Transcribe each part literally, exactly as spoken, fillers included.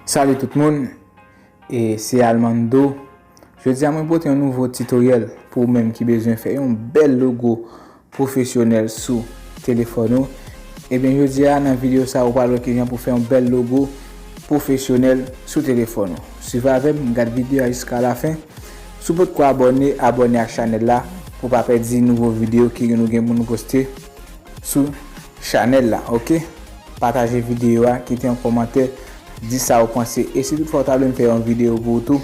Salut tout moun, e se Almando. Jodi a mwen pote yon nouvo tutoriel pou ou menm ki bezwen fè yon bèl logo pwofesyonèl sou telefòn ou. Ebyen jodi a nan videyo sa ou pral wè kijan pou fè yon bèl logo pwofesyonèl sou telefòn ou. Swiv avè m, gad videyo a jiska lafen. Si w potko abòne, abòne ak chanèl la pou w pa pèdi nouvo videyo ki nou gen pou nou poste sou chanèl la, oke? Pataje videyo a, kite yon kòmantè, di sa ou panse. E si toutfwa ou ta vle m fè yon videyo pou ou tou,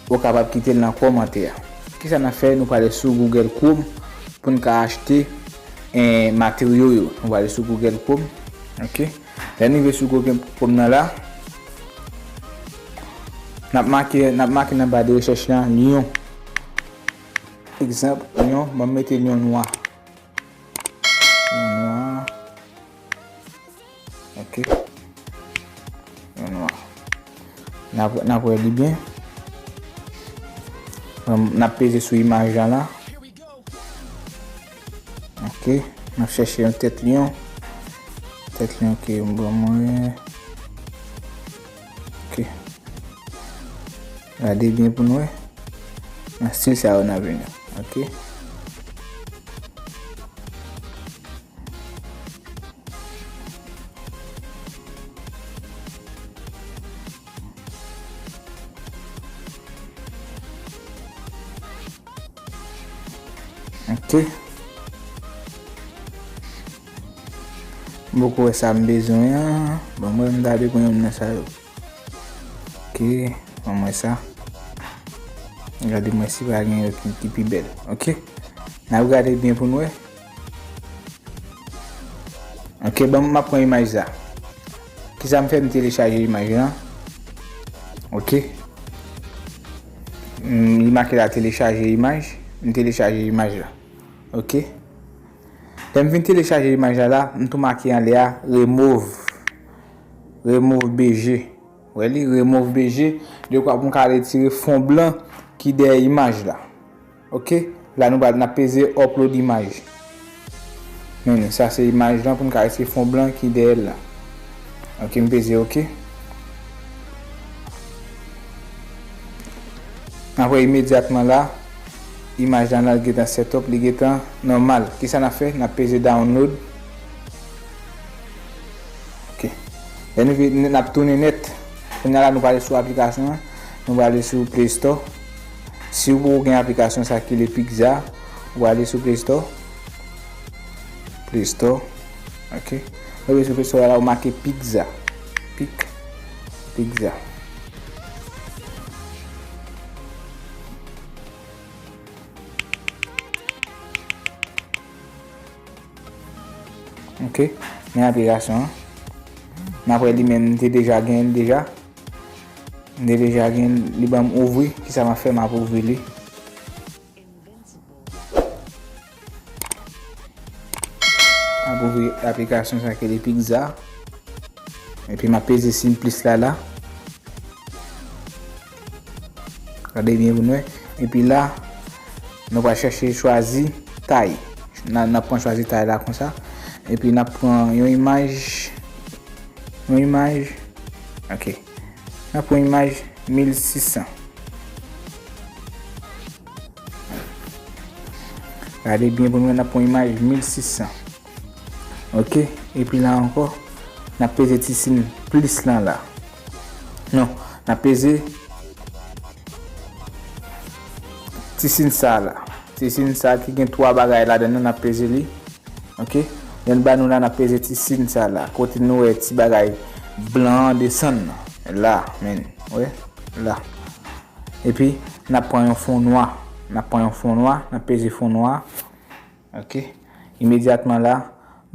ou kapab kite l nan kòmantè a. Kisa n ap fè? Nou prale sou Google Chrome pou n ka achte, eh, materyo yo. Nou prale sou Google Chrome, oke? Lè n rive sou Google Chrome nan la, n ap make, n ap make nan ba de rechèch la, Lyon. Egzanp, Lyon, ban m mete Lyon nwa. Lyon nwa. Oke. Lyon nwa. N ap, n ap wè li byen. N ap peze sou imaj la la. Oke. N ap chèche yon tèt lyon. Tèt lyon ke m ban mwen. Oke. Gade byen pou n wè. Nan stil sa yo n ap vini. Oke. Oke. M poko wè sa m bezwen an. Bon, mwen m ta dwe pran youn nan sa yo. Oke, ban mwen sa. Gade mwen si pa gen yon ki, ki pi bèl. Oke. N ap gade byen pou n wè. Oke, ban m ap pran imaj sa. Kisa m fè? M telechaje imaj lan. Oke. M, li make la telechaje imaj. M telechaje imaj la. Oke. Lè m fin telechaje imaj la la, m tou make anlè a remove. Remove B G. Wè li, remove B G, dekwa pou m ka retire fon blan ki dèyè imaj la. Oke? La nou pral, n ap peze upload imaj. Men, sa se imaj lan pou m ka retire fon blan ki dèyè l la. Oke, m peze oke. Apre imedyatman la, imaj lan, lan gentan set up, li gentan nòmal. Kisa n ap fè? N ap peze download. Oke. Lè nou vin, n ap tounen nèt. Kounye a la, nou prale sou aplikasyon an. Nou prale sou Play Store. Si w poko gen aplikasyon sa ki le Pixar, ou prale sou Play Store. Play Store. Oke. Lè w sou Play Store la, ou make Pixar. Pik. Pixar. Oke, men aplikasyon an. N ap wè li menm, m te deja gen l deja. M te deja gen l, li ban m ouvri. Kisa m ap fè? M ap ouvri li. M ap ouvri aplikasyon sa ki rele Pixar. Epi m ap peze siy plis la la. Gade byen pou n wè. Epi la, nou pral chèche chwazi tay. N a, n ap pran chwazi tay la konsa. Epi n ap pran yon imaj. Yon imaj. Oke. N ap pran imaj mil sis san. Gade byen pou n wè, n ap pran imaj mil sis san. Oke, epi la ankò, n ap peze ti siy plis lan la. Non, n ap peze ti siy sa la. Ti siy sa ki gen twa bagay ladan l, n ap peze li. Oke, lè l ba nou la, n ap peze ti siy sa la. Kote nou wè ti bagay blan an desann nan. La, men, wè, la. Epi, n ap pran yon fon nwa. N ap pran yon fon nwa, n ap peze fon nwa. Oke. Imedyatman la,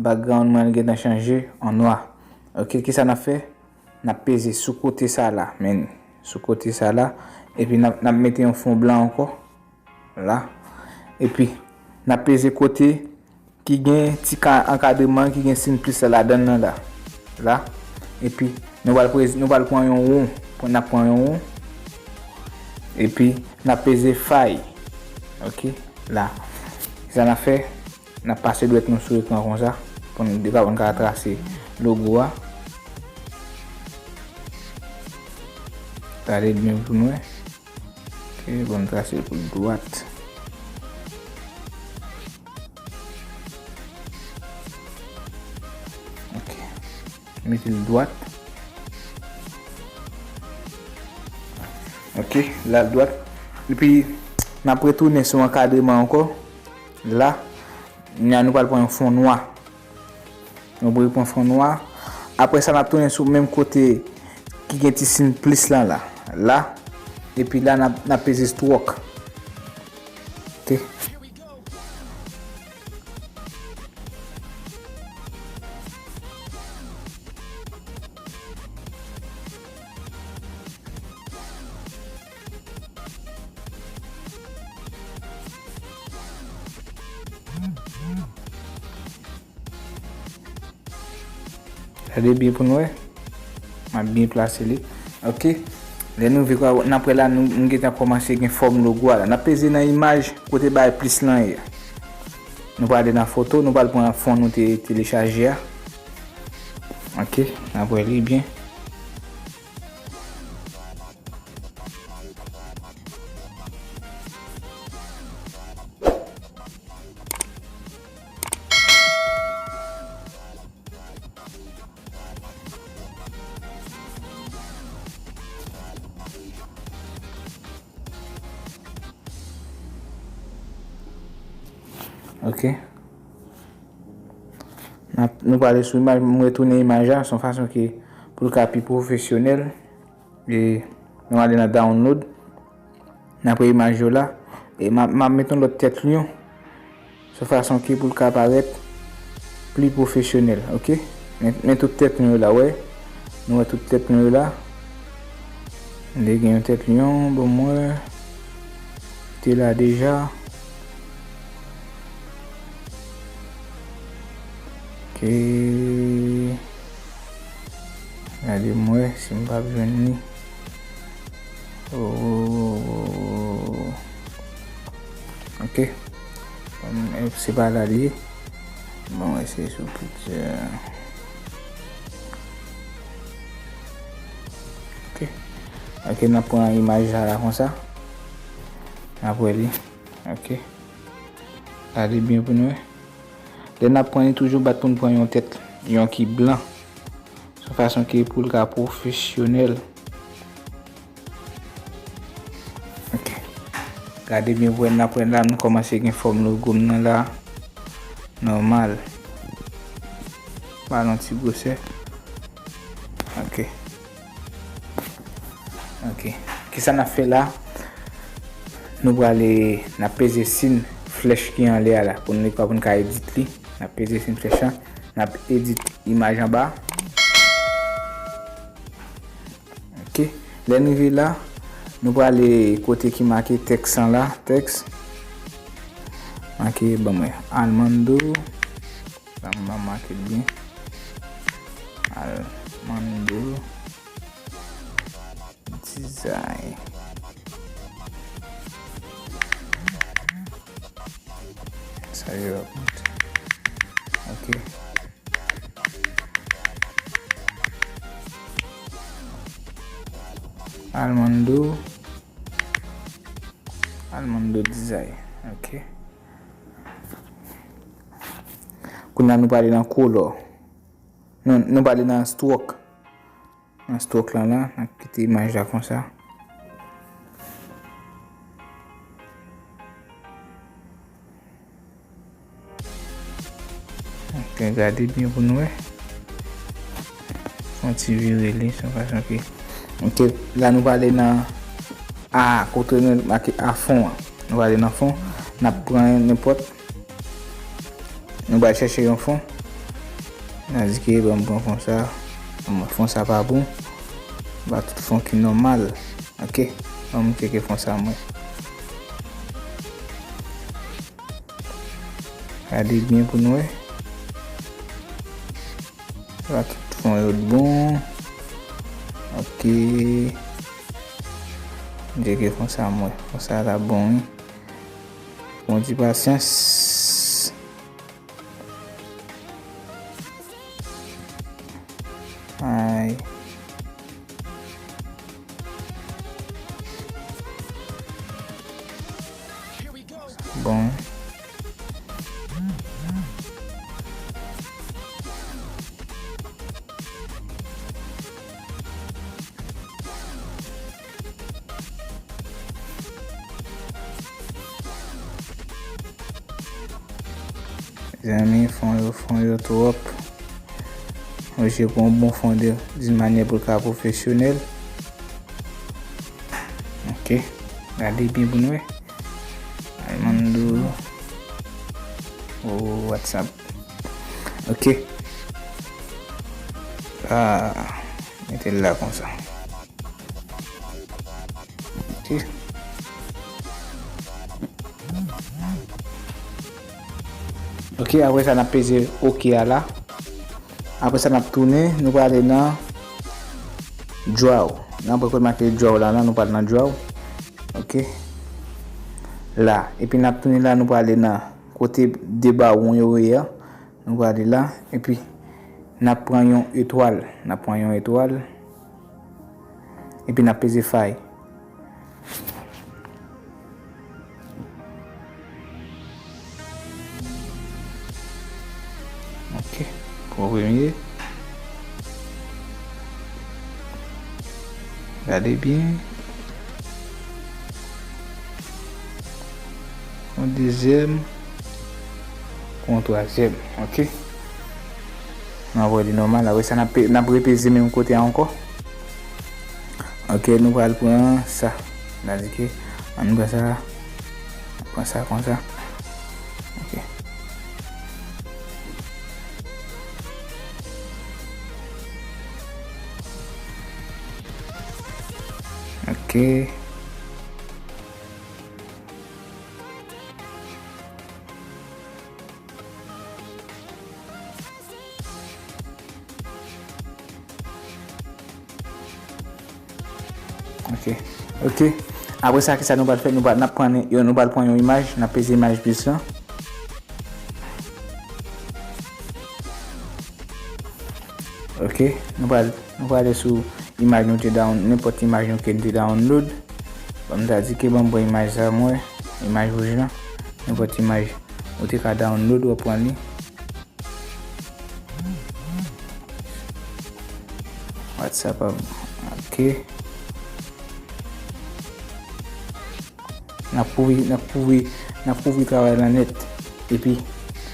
background mwen gentan chanje an nwa. Oke, kisa n ap fè? N ap peze sou kote sa la, men sou kote sa la. Epi n ap, n ap mete yon fon blan ankò. La. Epi, n ap peze kote ki gen ti ka, ankadreman, ki gen siy plis la ladan l nan la. La. Epi, nou pral prez-, nou pral pran yon won. N ap pran yon won. Epi, n ap peze fay. Oke. La. Sa n ap fè, n ap pase dwèt nou sou ekran konsa. Pou n, dekwa pou n ka trase logo a. Gade l byen pou nou wè. Ok, bon, m trase l pou l dwat. Ok. Mete l dwat. Ok, la l dwat. Epi, n ap retounen sou ankadreman ankò. La, kounye a nou pral pran yon fon nwa. Nou pral pran fon nwa. Apre sa, n ap tounen sou menm kote ki gen ti siy plis lan la. La. Epi la, n ap, n ap peze stroke. Ok. Gade byen pou nou wè. M ap byen plase li. Ok. Lè nou vin, n ap wè la, nou, nou gentan kòmanse gen fòm logo a la. N ap peze nan imaj kote bay plis lan ye. Nou prale nan foto, nou pral pran fon nou te telechaje a. Ok, n ap wè li byen. Ok. N ap, nou prale sou imaj, m retounen imaj la, se yon fason ke pou l ka pi pwofesyonèl. E nou ale nan download. N ap wè imaj yo la. E m ap, m ap met yon lòt tèt lyon. Se fason ke pou l ka parèt pli pwofesyonèl, ok? Men, men tout tèt nou yo la, wè. Nou wè tout tèt nou yo la. Li gen yon tèt lyon, bon, mwen te la deja. Ok. Gade m wè si m p ap jwenn li. Oh. Ok. Bon, se pa la li ye. Bon, eseye sou picture. Ok. Ok, n ap pran imaj la, la konsa. N ap wè li. Ok. Gade byen pou nou wè. Lè n ap pran li, toujou bat pou n pran yon tèt, yon ki blan. Se yon fason ke pou l ka pwofesyonèl. Ok. Gade byen pou wè, n ap wè la, nou kòmanse gen fòm logo m nan la. Nòmal. Ba l yon ti gwosè. Ok. Ok. Kisa n ap fè la? Nou prale, n ap peze siy flèch ki anlè a la. Pou nou, pou n ka edit li. N ap peze siy flèch la. N ap edit imaj anba. Ok. Lè n rive la, nou prale kote ki make tèks lan la. Tèks. Make, ban mwen. Armando. Ban m make l byen. Armando Design. Sa yo ap monte. Ok. Armando. Armando Design. Ok. Kounye a nou prale nan color. Non, nou prale nan stroke. Nan stroke lan la, n ap kite imaj la konsa. Ok, gade byen pou nou wè. Fè yon ti vire li, se yon fason ke. Ok, la nou prale nan a, kote nou make a fon an. Nou prale nan fon, n ap pran nenpòt. Nou pral chèche yon fon. N a di ke ban m pran fon sa. Bon, fon sa pa bon. Ba tout fon ki nòmal. Ok. Ban m tcheke fon sa mwen. Gade byen pou nou wè. Ba tout fon yo t bon. Ok. M tcheke fon sa mwen. Fon sa la bon wi. Bon, ti pasyans. Ay. Zanmi, fon yo, fon yo twòp. Oje pran yon bon fon de, d'une manière pou l ka pwofesyonèl. Ok. Gade byen pou n wè. Armando. Oh, WhatsApp. Ok. Ah, mete l la konsa. Ok. Ok, apre sa, n ap peze ok a la. Apre sa, n ap tounen, nou prale nan draw. Nan apre kote make draw la, la, nou pral nan draw. Ok. La. Epi n ap tounen la, nou prale nan kote de ba won yo ye a. Nou prale la. Epi, n ap pran yon etwal. N ap pran yon etwal. Epi n ap peze fay. Ok. Pou premye. Gade byen. Yon dezyèm. Pou yon twazyèm. Ok. N ap wè li nòmal. Apre sa, n ap pe-, n ap repeze menm kote a ankò. Ok, nou pral pran sa. N a di ke, ann pran sa. Pran sa konsa. Ok. Ok. Ok. Ok. Apre sa, kisa nou pral fè? Nou pral, n ap pran yon, nou pral pran yon imaj, n ap peze imaj plis lan. Ok. Nou pral, nou pral ale sou imaj nou te down, nenpòt imaj nou ke nou te download. Ban m ta di ke ban m pran imaj sa, mwen, imaj wouj lan. Nenpòt imaj ou te ka download, w ap pran li. WhatsApp ap, ok. N ap kouvri, n ap kouvri, n ap kouvri travay la nèt. Epi,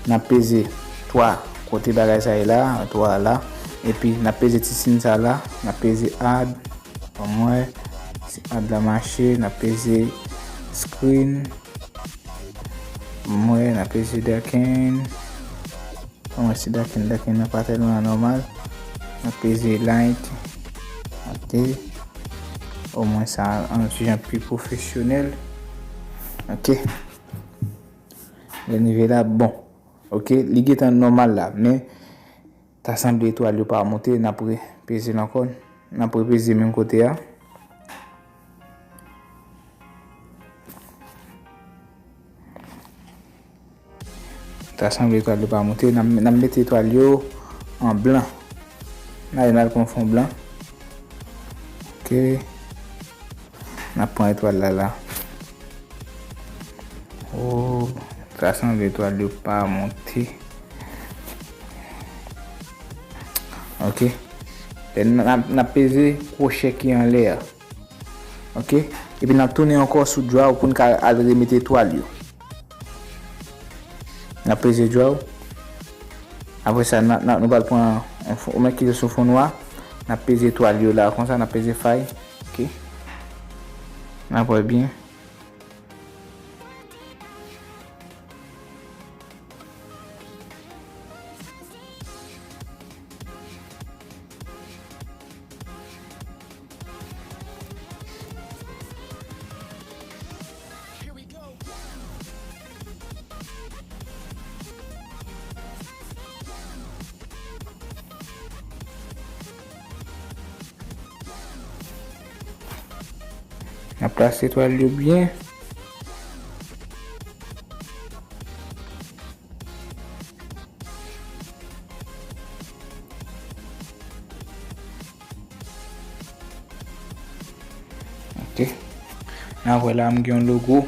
n ap peze twa kote bagay sa ye la, twa la. Epi, n ap peze ti siy sa la, n ap peze add. Ban m wè si add la mache, n ap peze screen. Ban m wè, n ap peze darken. Bon, mwen se darken, darken nan pa tèlman nòmal. Mwen peze light. Ok. Omwen sa an ti jan pi pwofesyonèl. Ok. Lè n rive la, bon. Ok, li gentan nòmal la, men ta sanble etwal yo pa monte, n ap repeze l ankò. N ap repeze menm kote a. Ta sanble etwal yo pa monte. N ap, n ap mete etwal yo an blan. N ale, n al pran fon blan. Ok. N ap pran etwal la, la. Oh, ta sanble etwal yo pa monte. Ok. N ap, n ap peze kwochè ki anlè a. Ok. Epi n ap tounen ankò sou draw pou n ka al remete etwal yo. N ap peze draw. Apre sa, n a, n a, nou pral pran yon fon, ou mèt kite sou fon nwa. N ap peze etwal yo la, konsa n ap peze fay. Ok. N ap wè byen. N ap plase etwal yo byen. Ok. N a wè la, m gen yon logo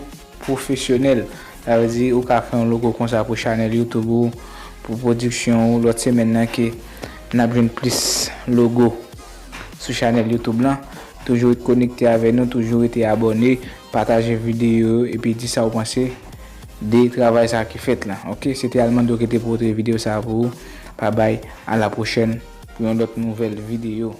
pwofesyonèl. Sa vle di, ou ka fè yon logo konsa pou chanèl YouTube ou, pou pwodiksyon ou. Lòt semèn nan ke n ap jwenn plis logo sou chanèl YouTube lan. Toujou ret konekte avè nou, toujou rete abòne, pataje videyo yo, epi di sa w panse. de travay sa ki fèt la. Ok, se te Almando ki te pote videyo sa pou ou. Babay, a la pwochèn pou yon lòt nouvèl videyo.